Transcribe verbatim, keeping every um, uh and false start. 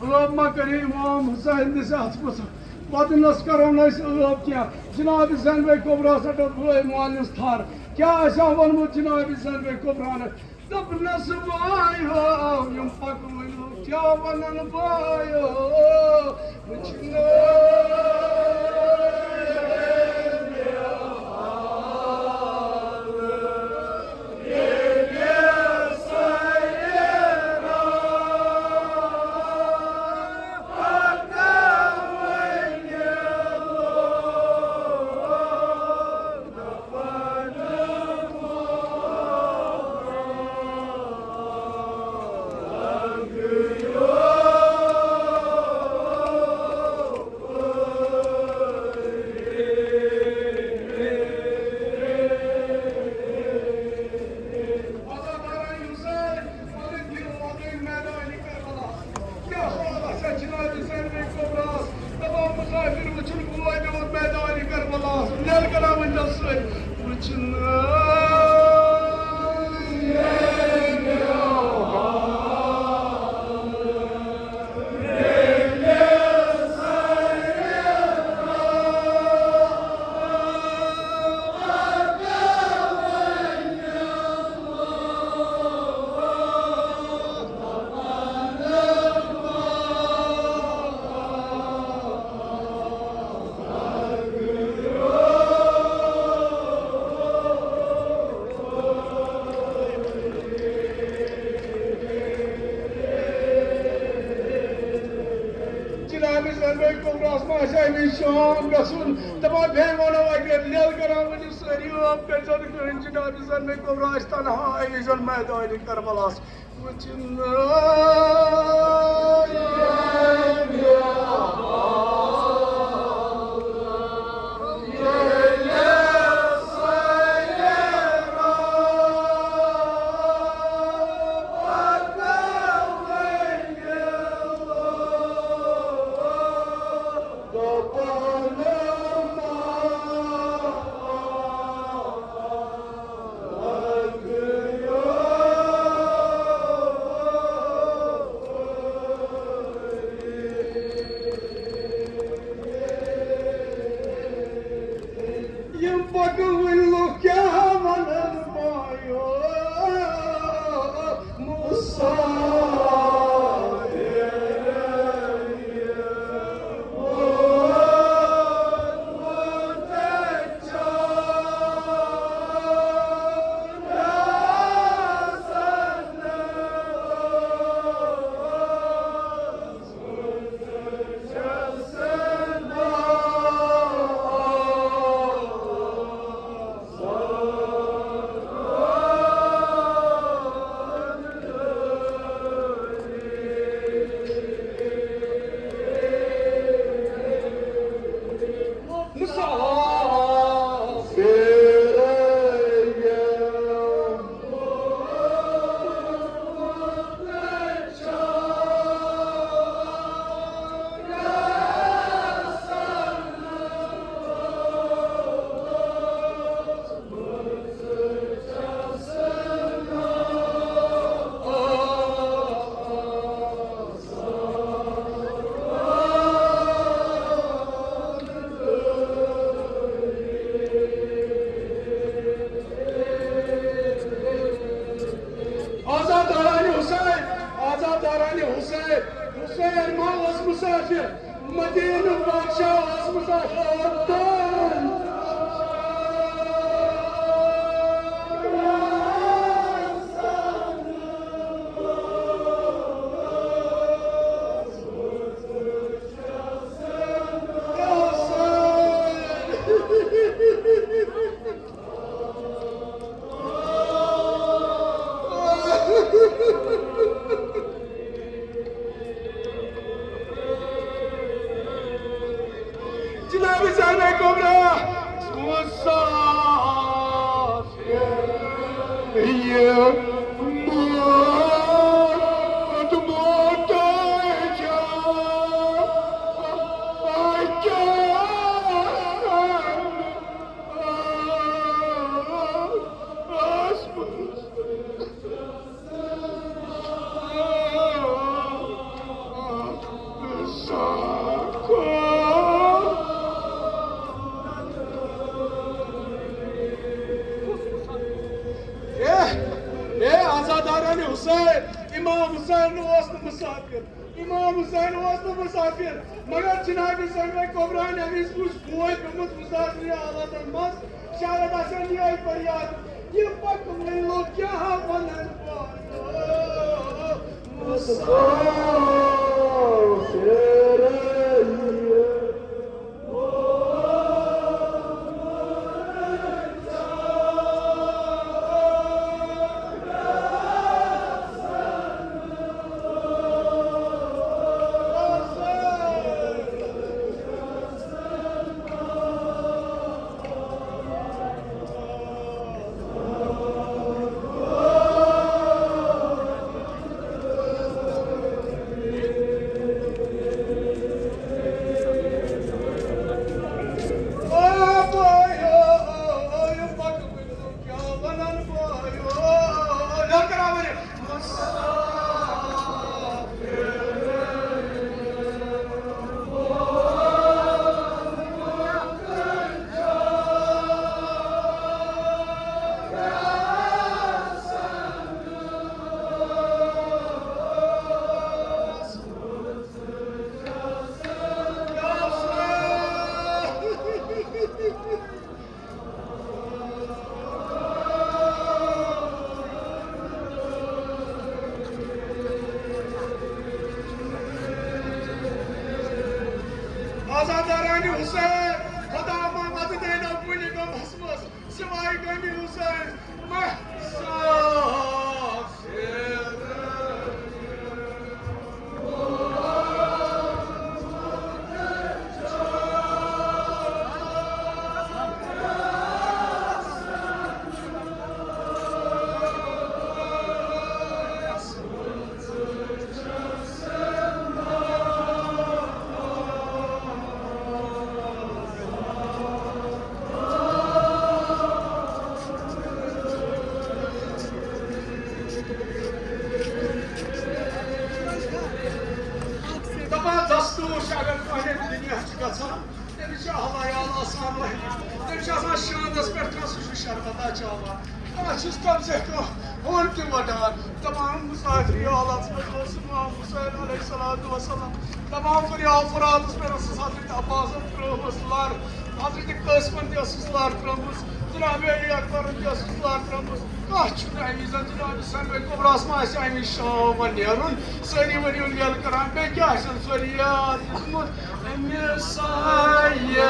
ٲب ما کٔرِو امام حسین نِس اَتھٕ پٔژھِس، وَدنَس کَرو نہٕ أسۍ ٲب کینٛہہ۔ جناب زینبِ کبریٰ ہَس رَٹو بٲے مالِس تھَر۔ کیٛاہ آسہِ ہا ووٚنمُت جناب زینبِ کبریٰ ہَن؟ دوٚپنَس، بایو، یِم پَکوٕنۍ لوٗکھ کیٛاہ وَنَن بایو؟ وٕچھِو نہٕ۔ کیٛاہ حال آسہِ ہا جناب زینبِ کبریٰ ہَس؟ دَپان، مسافر وٕچھُن بوے میون میدانِ کربلاہَس۔ نیل کران وۄنۍ تَس سۭتۍ وٕچھُن۔ جناب زینبِ کبریٰ ہَس ما آسہِ ہا اَمہِ شام گژھُن؟ دَپان، بیٚیہِ وَنو اَکہِ لَٹہِ، نیل کران وۄنۍ سٲری ٲب کٔرۍ زیو نہٕ کٕہٕنۍ، جناب زینبِ کبریٰ آسہِ تنہا أمِس زَن میدانِ کربلاہَس۔ یِم پکوٕنۍ لُکھ کیٛاہ وَنَن بایو؟ مُسافِر۔ آزاد داران حسین، آزاد داران حسین، حسین ما اوس مسافر، مدینہ بادشاہ اوس مسافر۔ جناب زینب حسین اوس نہٕ مسافر، امام حسین اوس نہٕ مسافر، مگر جناب سیدنا کبریٰ نبی یُس بوے گوٚمُت مسافری حالتن منٛز، شاید آسن یِہے فریاد، یہِ پکوٕنۍ لوٚگ کیٛاہ ونن بہٕ؟ مسافر۔ عزادارانِ حسین، خدا محمد دینو کُنہِ غمس منٛز، سوائے غمِ حسین، محسوس۔ دپان دستور چھُ اگر کانٛہہ دُنیا چھُ گژھان، تٔمِس چھُ اہل عیال آسان رٔہِتھ، تٔمِس چھُ آسان شانس پٮ۪ٹھ کانٛہہ، سُہ چھُ شربتا چاوان۔ کانٛہہ چھُس کم سے کم ہُن تہِ وَٹان۔ تمام مسافری حالت منٛز اوس امام حسین علیہ الصلوۃ والسلام۔ تمام دریاو فراتس پٮ۪ٹھ ٲسٕس حضرت عباسن ترٲومٕژ لر، حضرت قاسمن تہِ ٲسٕس لر ترٲومٕژ، جناب علی اکبرن تہِ ٲسٕس لر ترٲومٕژ۔ کانٛہہ چھُنہٕ اَمہِ وِزِ جناب سنوے کبراہس ما آسہِ اَمہِ وِزِ شام وۄنۍ نیرُن، سٲری ؤنِو ییٚلہِ کران، بیٚیہِ کیٛاہ آسن سٲری یاد دیُتمُت؟ أمِس آیہِ